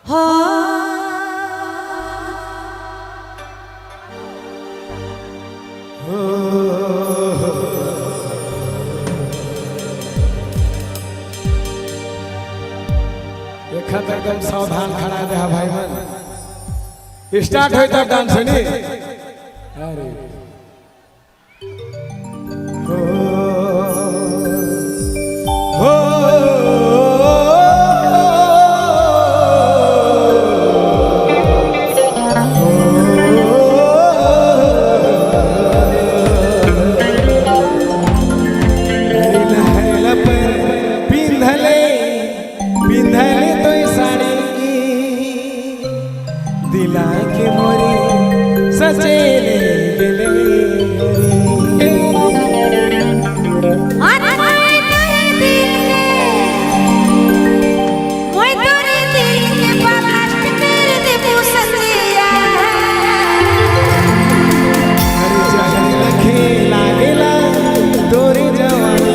देखत एकदम सावधान खड़ा रहा भाई मन। स्टार्ट होई तब डांस नी। अरे हो हो पिंधले तो साड़ी दिला के मोरे सचेले गेले। तोरी जवानी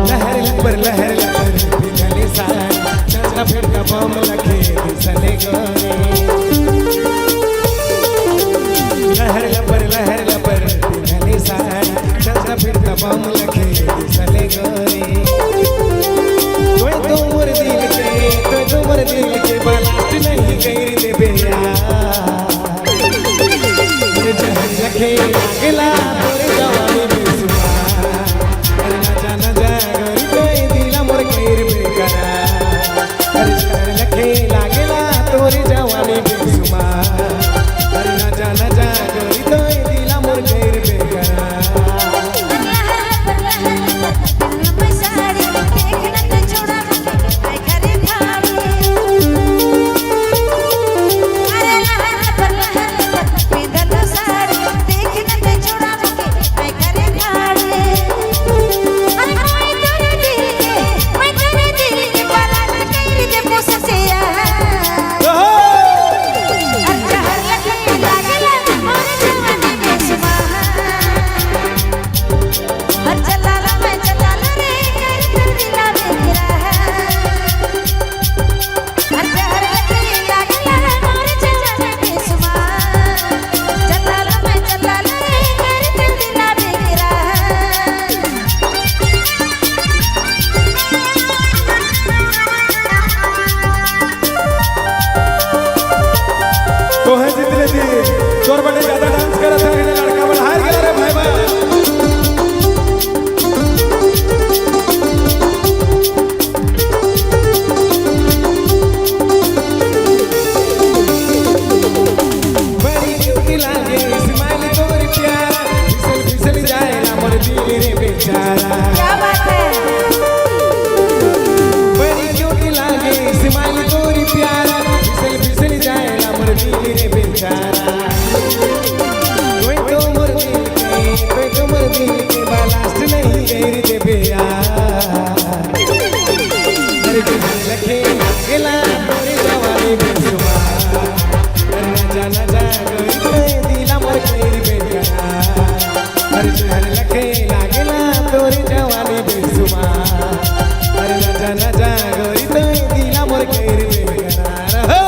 लहर लहर पिघले सारी चचा फिर बम लगे दिसले गोरे। लहर लहर पिघले सारी चचा फिर बम लगे दिसले गोरे। तोय तो मोर दिल के तोय तो मोर दिल के बालास्ट नहीं गई रे बेया। जहर लखे लागला तोरे जवानी बेसुमा। अरे ना जाना जा गोरी तोय दिला मोर गैर बेकरा। अरे जहर लखे लागला तोरे जवानी बेसुमा। अरे ना जाना जा गोरी तोय दिला मोर गैर बेकरा। चोर बड़े ज्यादा डांस करत है लड़का बड़ा हार गया रे भाई भाई। बड़ी ब्यूटी लागे स्माइल तोरी प्यारा फिसल फिसल जाए ना मोर दिल रे बेचारा। क्या बात है। बड़ी ब्यूटी लागे स्माइल तोरी प्यारा फिसल फिसल जाए ना मोर दिल रे बेचारा। तोय तो मोर दिल के बालास्ट नहीं गैर दे बेया। अरे लखे लागला तोरे जवानी बेसुमा। अरे ना जा ना जा गोरी तोय दिला मोर गैर बेकरा। अरे जहर लखे लागला तोरे जवानी बेसुमा। अरे ना जा ना जा गोरी तोय दिला मोर गैर बेकरा। हो।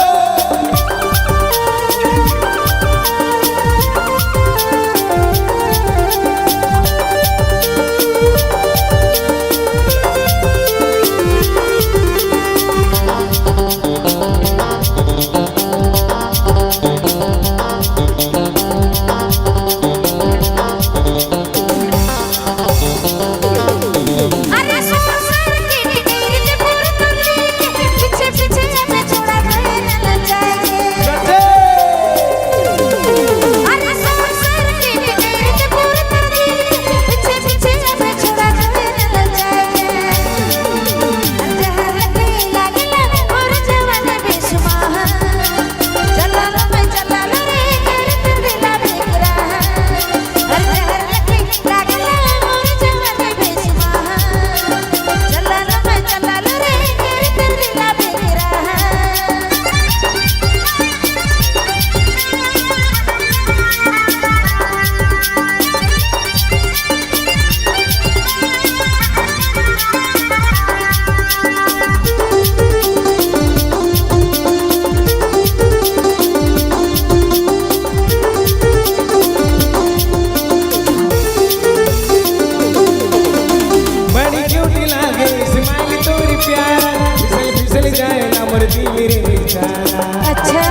दिल रे बेचारा। अच्छा।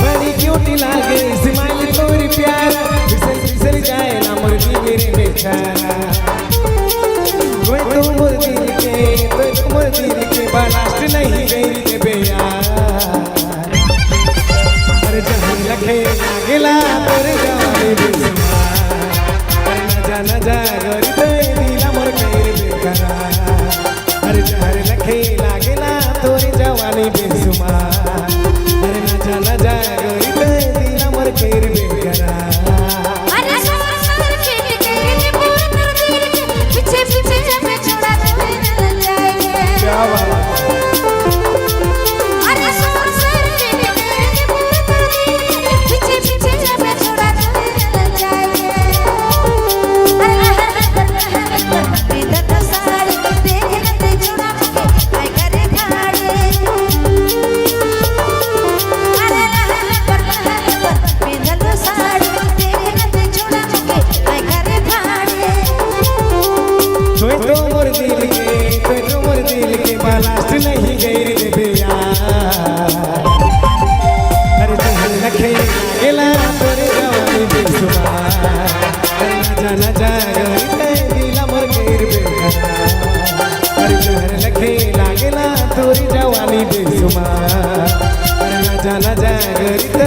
बड़ी क्यूट लागे स्माइल तोरी प्यारा, फिसल फिसल जाएला मोर दिल रे बेचारा। कोई तो मोर दिल के, कोई तो मोर दिल के बलास्ट नहीं गई देबे यार। अरे जहर लखे लागेला तोर जवानी बेसुमार, अरे ना जा ना जा गोरी ते दिला मोर कइर बेकरार। अरे जहर लखे लागेला तोर जवानी बेसुमार, अरे ना जा ना जा गोरी ते दिला मोर कइर बेकरार। अरे सर सर खेल के पूरा तर दिल के पीछे पीछे मैं छोड़ा तो जाएंगे। क्या बात! अरे सर सर खेल के पूरा तर दिल के पीछे पीछे मैं छोड़ा तो जाएंगे। अरे लहर पर लहर पर पीता साड़ी देख ले छोड़ा के आई करे खाड़े। अरे लहर पर लहर पर पीता साड़ी देख ले छोड़ा के आई करे खाड़े। तोय तो मोर दिल के, तोय तो मोर दिल के बलास्ट नहीं गैर देबे यार। अरे जहर लखे लागेला तोरे जवानी बेसुमार, अरे ना जा ना जा गोरी ते दिला मोर गैर बेकरार। अरे जहर लखे लागेला तोरी जवानी बेसुमार, अरे ना जा ना जा गोरी ते